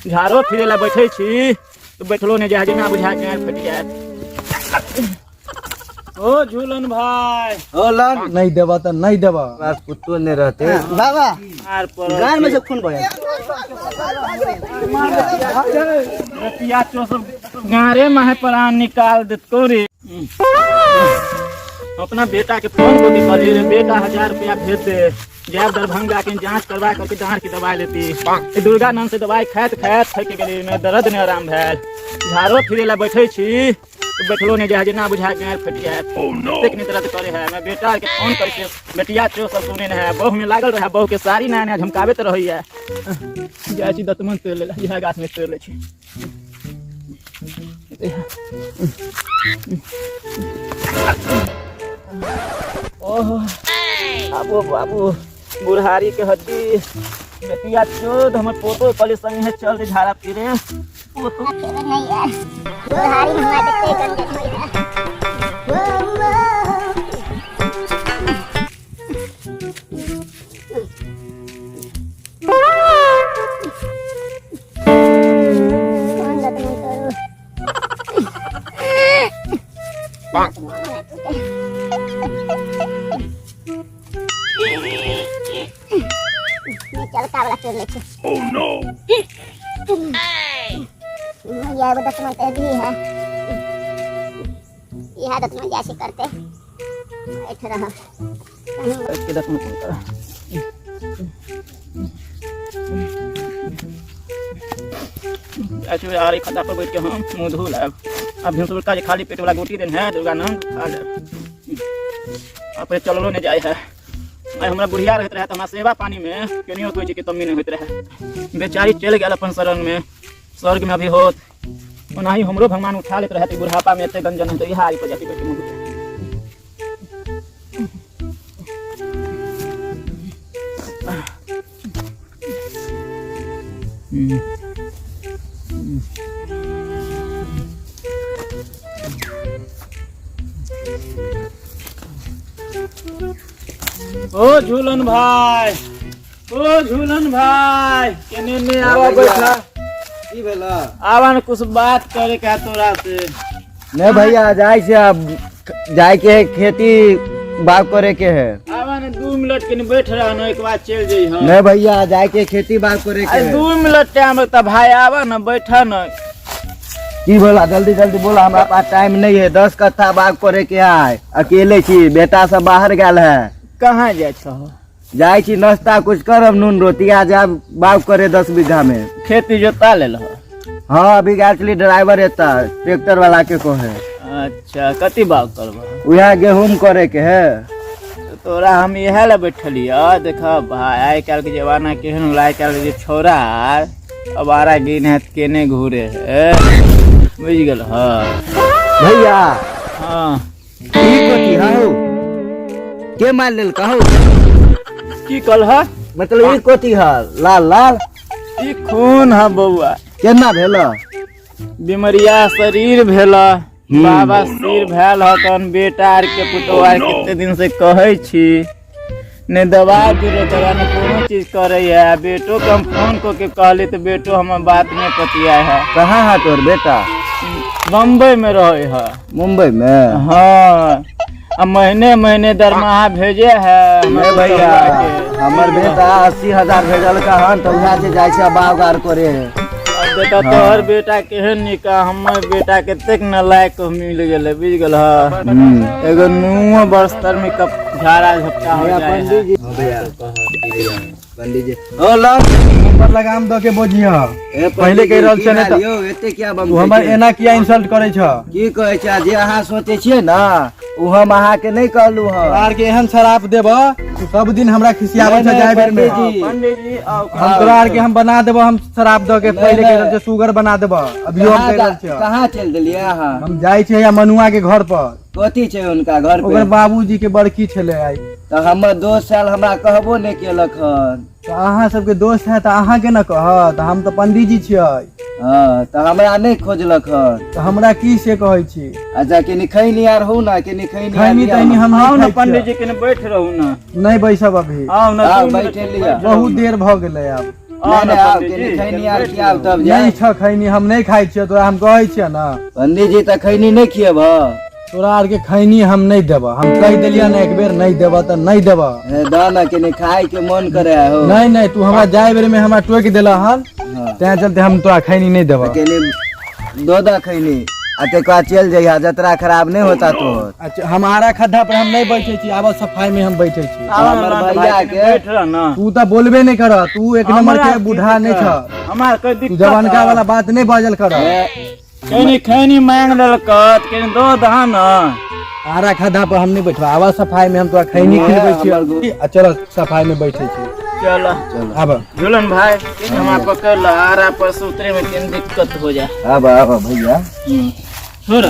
झाड़ो फिरे ला बैठे छी तो बैठलो नहीं जाए जेना बुझा के फटि जाए। ओ झूलन भाई, ओ लन नहीं देबा तऽ नहीं देबा। पास कुत्तो नहीं रहते। बाबा आर पर गान में से खून बहे। रतिया चो सब गारे माहे प्राण निकाल देत को रे। अपना बेटा के फोन को के कहली रे बेटा 1000 रुपया भेज दे, जायब दरभंगा के जांच करवा करके डाँड़ की दवाई लेती। ई दुर्गानंद से दवाई खाइत खाइत थकि गेली, में दर्द नहीं आराम भेल। झाड़ो फिरे ला बैठे छी तो बैठलो नहीं जाए जेना बुझा के फटि जाए, एतेक नहीं दर्द करे है। मैं बेटा के फोन करके बेटिया चो सब सुने नहीं है, बहू में लागल रहे, बहू के साड़ी नया नया झमकाबैत रहैया। जाइ छी दतमन तोड़ि लै, इएह गाछ में तोड़ि लै छी। ओहो बाबू बाबू बुढ़ारी के हड्डी बेटिया चोद हमर पोतो कहली संगे चल रे झाड़ा फिरे पोतो। नहीं यार, बुढ़ारी में हमरा कते गंजन होई है। कौन दतमन करू? चलका वाला चोर ले छी। यह एगो दतमन ते भी है, यह दतमन जैसे करते बैठ रहा। के दतमन कर ऐसे आ रही खड्डा पर बैठ के हम मुँह धो लेब। अब भिनसुरका जे खाली पेट वाला गोटी देन है दुर्गानंद खा लेब। अब फिर चललो नहीं जाए है। आइ हमरा बुढ़िया रहत रहे त हमरा सेवा पानी में केनियो कोई चीज के कमी नहीं होइत रहे। बेचारी चलि गेल अपन शरण में, स्वर्ग में अभी होत। ओनाही हमरो भगवान उठा लेत रहे त बुढ़ापा में एते गंजन होते इहा आइ पर जाके बैठ के मुँह धोते। ओ झूलन भाई, ओ झूलन भाई, केने ने आवा बैठा। की भेला? आवा न कुछ बात करे के है तोरा से। नहीं भैया, जाय से अब जाय के है, खेती बाग करे के है। आवा न 2 मिनट के बैठ रहा न, एक बार चल जाइ हम। नहीं भैया, जाय के खेती बाग करे के अरे है। 2 मिनट टाइम लगता भाई, आवा न बैठा न। की बोला, जल्दी जल्दी बोला, हमरा पास टाइम नहीं है। 10 कट्ठा बाग करे के है, अकेले छी, बेटा सब बाहर गेल है। कहाँ जाइ छहो? जाय छी नाश्ता कुछ करब, नून रोटी, आ जाब बाग करे 10 बीघा में। खेती जोता लेल हो? हाँ, अभी गेल छली ड्राइवर एता ट्रैक्टर वाला के कहे। अच्छा, कथी बाग करबह? उएह गेहूं करे के है। तोरा हम इएह लए बैठलियऽ। देख भाई, आइ काल्हि के जमाना केहन होलै, आइ काल्हि के जे छौड़ा आर अबारा गिन है केने घूरे है, बुझि गेल? हँ भैया। हाँ। ई कथी हौ? के मार लेल कहू? की कहलह? मतलब ई कथी है लाल लाल? ई खून है बौआ। केना भेल? बीमरिया शरीर भेल, बाबा सिर भेल ह तहन बेटा आर के पुतोह आर कते दिन से कहै छी, ने दवाई बीरो करा ने कोनो चीज करे है। बेटो के हम फोन कऽ के कहली तऽ बेटो हमर बात नहीं पतिया है। कहाँ है तोर बेटा? बम्बई में रहे है। मुंबई में? हाँ, आ महीने महीने दरमाहा भेजे है हमर नहीं भैया, पुतोहुआ के। हमर बेटा 80,000 भेजल हन तऽ उएह से जाइ छै बाग आर करे है। अब बेटा तोहर बेटा केहन निका, हमर बेटा कतेक नालायक मिल गेलै, बुझि गेल? एगो नुओ बस्तर में कप झाड़ा झपटा हो जाए है। पंडित जी, ओ लो पर लगाम दऽ के बोझिह। ए, पहिले कहि रहल छियै ने तऽ- यौ, एते किया बम तू हमर एना किया इंसल्ट करै छ? की कहै छै जे अहाँ सोचै छियै ने उ हम अहाँके नहि कहलू हँ। आर के एहन शराप देब तू सब दिन हमरा खिसियाबै छ जाय बेर में। पंडित जी। पंडित जी आओ। हम तोरा आर के हम बना देबो, हम शराब दऽ के पहिले कहि रहल छियै सुगर बना देबो, अभियो हम कहि रहल छियै। कहाँ चलि देलियै अहाँ? हम जाइ छियै या मनुआ के घर पर। कथी छै हुनका घर ओकर पे? बाबूजी के बड़की छलै आइ। तऽ हमर दोस्त आयल, हमरा कहबो नहि केलक हन। तऽ अहाँ सबके दोस्त है तऽ अहाँ के न कहत, हम तऽ पंडीजी छियै। हँ, तऽ हमरा नहि खोजलक हन। तऽ हमरा की से कहै छी? अच्छा, कनि खैनी आर हो ना, कनि खैनी आर खैनी लिअ। तैनी हम आओ नहि ने खाइ पंडित छियै। जी, कने बैठ रहू ने। नहि बैसब अभी। आओ ने, आओ, 2 मिनट बैठे लिअ। बैठ रहू बहुत ने। देर भऽ गेलै आब। नहीं नहीं आओ केनी खैनी आर खियाब तब जाए। नहीं छ खैनी, हम नहीं खाइ छियै तोरा, हम कहै छियै ना। पंडित जी तऽ खैनी नहीं खियब? तोरा आर के खैनी हम नहीं देबह, हम कहि देलियै ना एक बेर नहीं देबह तऽ नहीं देबह। ए, दऽ ना केनी खाय के मन करे हो। नहीं नहीं, तू हमरा जाय बेर में हमरा टोकि देला हन, तें चलते हम तोरा खैनी नहीं देबह। केनी दो दा खैनी आ तकर बाद चलि जइहा, जतरा खराब नहीं होता तोहर। अच्छा, हम आरा खड्डा पर हम नहीं बैठे छी, आब सफाई में हम बैठे छी। हमर भैया के बैठ रह ना। तू तऽ बोलबे नहीं कर, तू एक नंबर के हमरा बूढ़ा नहीं छ, हमरा कोई तू दिक्कत जवानका वाला बात नहीं बाजल कर। खैनी खैनी मांग लेलक केनी दो दहा ना। आरा खड्डा पर हम नहीं बैठबा, आब सफाई में हम तोरा खैनी खिलबै छी। आ चल सफाई में बैठे छी। चल आब झूलन भाई हमरा पकड़ ल, आरा पर से उतरे में केनी दिक्कत हो जाए। आब आब भैया। छोड़।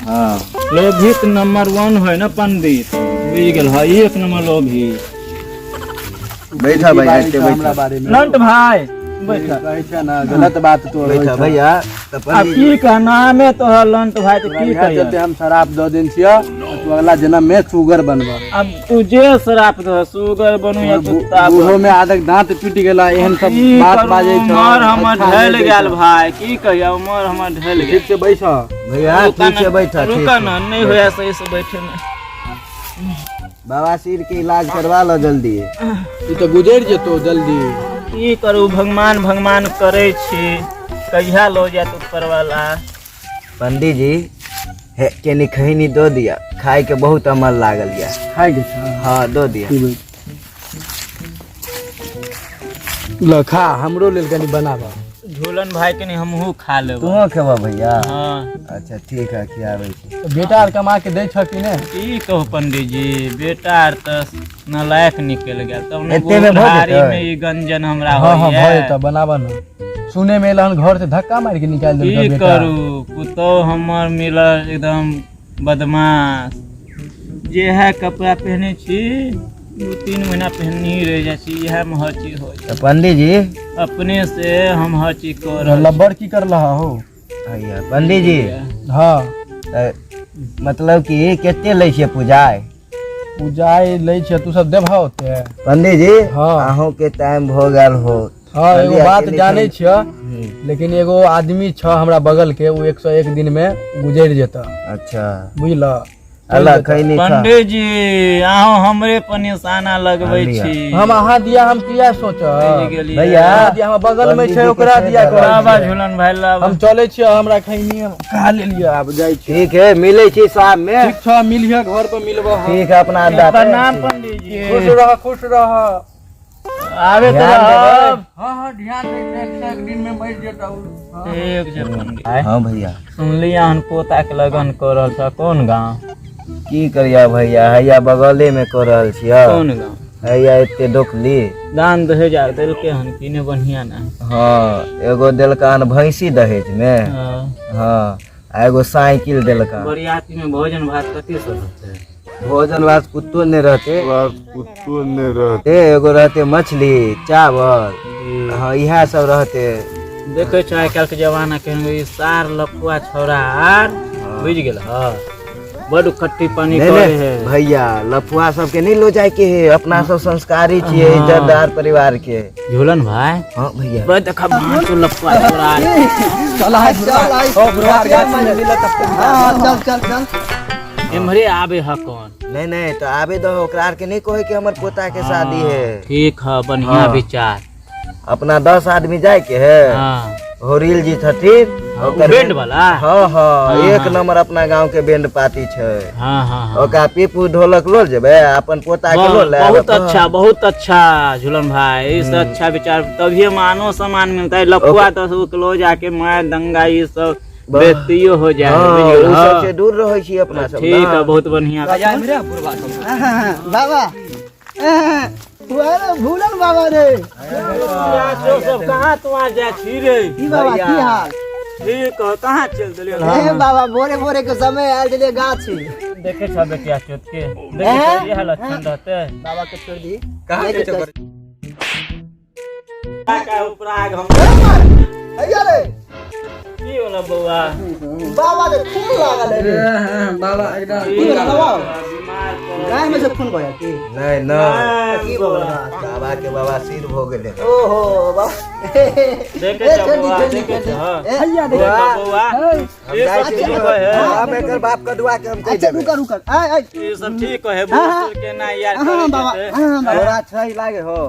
हाँ लोभित नंबर 1 है ना पंडित, बुझ गेल है, एक नंबर लोभी। बैठा भैया, एते हमरा बैठा। बारे में लंट भाई बैठा। कहै छै ना गलत बात तो बैठा भैया। तऽ अब पंडित की कहना में तो है लंट भाई, तो की इएह चलते कहिए। हम शराब दऽ देन छियै, तू अगला जन्म में सुगर बनबह। अब तू जे शराब दह सुगर बनू या कुत्ता बनू। बूढ़ो में आदक दांत टूटि गेला, एहन सब की बात करू, बाजै छै। उमर हमर अच्छा ढलि नहि गेल दै छै। भाई, की कहिया, उमर हमर ढलि गेल। ठीक से बैठ भैया, ठीक से बैठा। ठीक रुका से। ना, नहीं होया सही से बैठे में। बाबा सिर के इलाज करवा लो जल्दी। ई तऽ गुजरि जेतौ जल्दी। की करू, भगवान भगवान करै छी, कहिया लो जात ऊपर वाला। पंडित जी हे केनी खैनी दो दिया, खाय के बहुत अमल लागल या। खाय के छै? हाँ दो दिया। ल खा, हमरो लेल कनी बनाबऽ। झूलन भाई के हमहू खा लेब। तुहो खेबऽ भैया? हाँ। अच्छा ठीक है, खियाबै छी। तऽ बेटा आर कमा के दै छ कि नहि? की कहू पंडित जी, बेटा आर तऽ नालायक निकलि गेल, तब ने एते में भऽ बुढ़ारी जेतै? में ई गंजन हमरा हाँ हाँ होइए। भऽ जेतै, बनाबऽ न। सुने में एल हन घर से धक्का मारि के निकालि देलकै की बेटा। करू, पुतोह हमर मिलल एकदम बदमाश। जे है कपड़ा पहने छी 2-3 महीना पहननी रह जाइ छी, इएह में हर चीज हो तऽ पंडित जी अपने से हम हर चीज कर रहल छी। लब्बर की कर रहा हो भैया? पंडित जी हाँ तऽ मतलब कि कते लै छियै पूजाइ? पूजाइ लै छियै, तू सब देबह ओते? पंडित जी हाँ। अहूँ के टाइम भऽ गेल हो। हाँ एगो पंडित बात अकेले जानै खाली- छियै, लेकिन एगो आदमी छ हमरा बगल के, ओ 101 दिन में गुजरि जेतऽ। अच्छा बुझल? अल्लाह खैनी खा। पंडित जी अहूँ हमरे पर निशाना लगबै लिअ। छी। हम अहाँ दिया हम किया सोचब? बुझि गेलियै। भैया अहाँ दिया हमरा बगल में छै, ओकरा दिया कहै बाबा छियै। झूलन भाई लाबा। हम चलै छियै, हमरा खैनी हम खा लेलियै, आब जाइ छी। ठीक है, मिलै छी शाम में। ठीक छ, मिलिह घर पर मिलबह हम। ठीक है, अपना अड्डा पे। प्रणाम पंडित जी। खुश रह, खुश रह। आबे तऽ ध्यान देबै। रहब। हाँ हाँ ध्यान दै छै, 101 दिन में मरि जेतौ। ठीक छै पंडित। हाँ भैया सुनली अहन पोता के लगन कऽ रहल छ, कोन गाँव? की करिया भैया, हैया बगले में कऽ रहल छियै। कोन गाँव? हैया एते डोकली। दान दहेज आर देलकै हन कि नहि? बढ़िया ना। हाँ एगो देलका हन भैंसी दहेज में। हाँ। हाँ आ एगो साइकिल देलका। बरियाती में भोजन भात कते सब होतै? भोजन भात कुत्तो नहीं रहते, कुत्तो नहीं रहते। एगो रहते मछली चावल, हाँ इएह सब रहते। देखे छो आइ काल्हि के जमाना केहन ई सार लफुआ छौड़ा आर बुझि गेल ह, बड खट्टी पानी नहीं करे नहीं है। भैया लफुआ सबके नहीं लो जाए के है, अपना सब संस्कारी छियै, इज्जतदार परिवार के। झूलन भाई हाँ भैया बड़ देखा भांचो लफुआ छौड़ा आर। चल आइ ओ बुढ़वा गाछी में मिलत। हाँ चल चल चल। एम्हरे आबे ह कौन? नहीं नहीं तो आबे दो, ओकरा आर के नहीं कहे कि हमर पोता के शादी है। ठीक है, बढ़िया हाँ। विचार। अपना 10 आदमी जाए के है। हाँ। होरिल जी छथिन ओकर बैंड वाला? हाँ हाँ एक हाँ। नंबर अपना गांव के बैंड पार्टी छै। हाँ हाँ हाँ। ओकरा पीपू ढोलक लो जेबे, अपन पोता के लो ले। बहुत अच्छा, बहुत अच्छा झूलन भाई, इस अच्छा विचार, तभी मानो सम्मान मिलता है। लफुआ तो लो जाके मार दंगा ये सब बेइज्जतियो हो जाए। हाँ, बुझि गेल? उ हाँ। सबसे दूर रहै छी अपना सब। ठीक है, बहुत बढ़िया। बाबा भूलन बाबा रे सब कहाँ तुम जा छी रे? की बाबा की हाल? ठीक है, कहाँ चल देलियै? ए बाबा भोरे भोरे के समय आयल छलियै गाछी। देखे छ बेटिया चोत के, देखे छ इएह लक्षण रहते। बाबा के छोड़ दी। कहाँ के चक्कर? का उपराग हम हैया रे की होला बौआ? बाबा के खून लागल है रे। बाबा एकदम की बाबा बीमार पड़ल गाय में से खून बहया की? नहीं नहीं, की भऽ गेल हाथ? बाबा के बाबा सिर भऽ गेलै। ओहो बाबा, देखे ए, छौ छोड़ दी, बौआ, छोड़ दी, देखे छोड़ दी। छौ। ए, भैया देखे छौ बौआ, हम ई जाइ सब छी, ठीक है। हम एकर बाप कदुआ के हम कहि अच्छा देबै। रुका रुका, आय आय। ई सब ठीक है, बूढ़ सूढ़ के ना यार हाँ, करे बाबा, जेतै। हाँ, बाबा। तोरा छै लागे हो।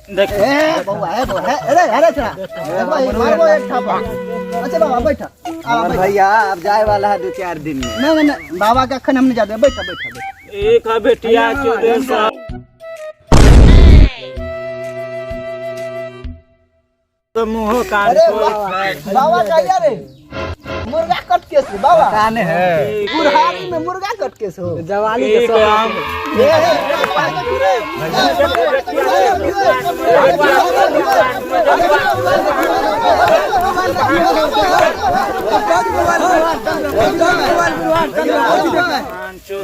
देख ए बौआ, ए बौआ, ए, अरे अरे छोड़ा, देखबा, ई मारबो एक थापा। अच्छा बाबा बैठा, आबा हमर बैठा। भैया अब जाए वाला है 2-4 दिन में। नहीं नहीं नहीं, बाबा के अखन हम नहीं जाते, बैठा बैठा बैठा। एक है बेटिया चौदह सौ तो मुंहो कान अरे खोल बाबा, खाए। बाबा कहिया रे मुर्गा कट के से बाबा? पता नहीं है। बुढ़ारी में मुर्गा कट के से हो। जवानी के एक शौक। हम ए, ए, बाबा के फिरे। कान चो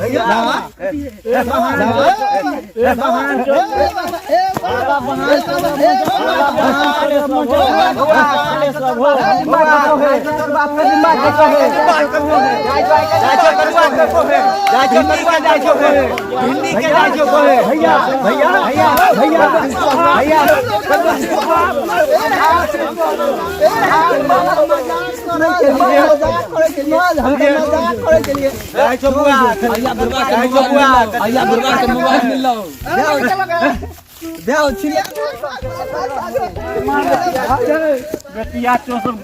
बेटिया चो सब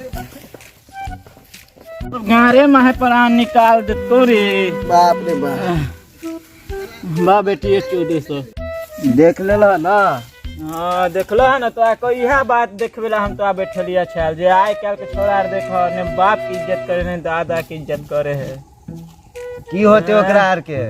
सब गारे माहे प्राण निकाल दे तोरे। बाप रे बाप। बा बेटी 1400 देख लेलह ना? हाँ देखलो है ना, तो को इहा बात देखबे ला हम तो बैठलिया छाल जे आइ काल्हि के छोरा आर देखो ने बाप की इज्जत करे ने दादा की इज्जत करे है। की होते ओकरा आर के?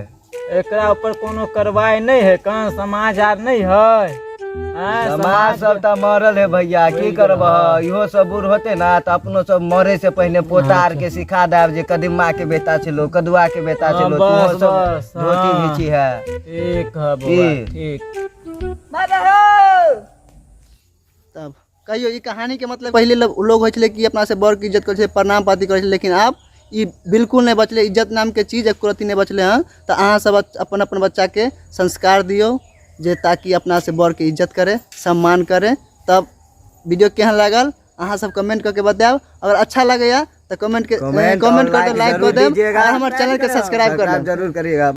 एकरा ऊपर कोनो कार्रवाई नहीं है, कहाँ समाज आर नहीं है। हाँ, समाज सब तऽ मरल है भैया, की करबह? इहो सब बूढ़ होते ना तऽ अपनो सब मरे से पहिने पोता आर के सिखा देब जे कदीमा के बेटा छलो, कदुआ के बेटा हाँ, छलो, बस, तूहो सब बस, धोती हाँ। घीची है। ठीक है बौआ, की? ठीक। तब कहियो ई कहानी के मतलब पहिले लोग होइ छलै कि अपना से बड़ के इज्जत करै छलै, प्रणाम पाती करै छलै, लेकिन आब ई बिल्कुल नहि बचलै, इज्जत नाम के चीज एको रत्ती नहि बचलै हँ। तऽ अहाँ सब अपन अपन बच्चा के संस्कार दियौ जे ताकि अपना से बड़ के इज्जत करे, सम्मान करे। तब वीडियो केहन लागल अहाँ सब कमेंट करके बतायब। अगर अच्छा लगैया तऽ कमेंट के कमेंट कमेंट और कर दे, लाइक लाइक कर जरूर देब दीजिएगा। और हमर चैनल के सब्सक्राइब कर लेब। जरूर करिएगा।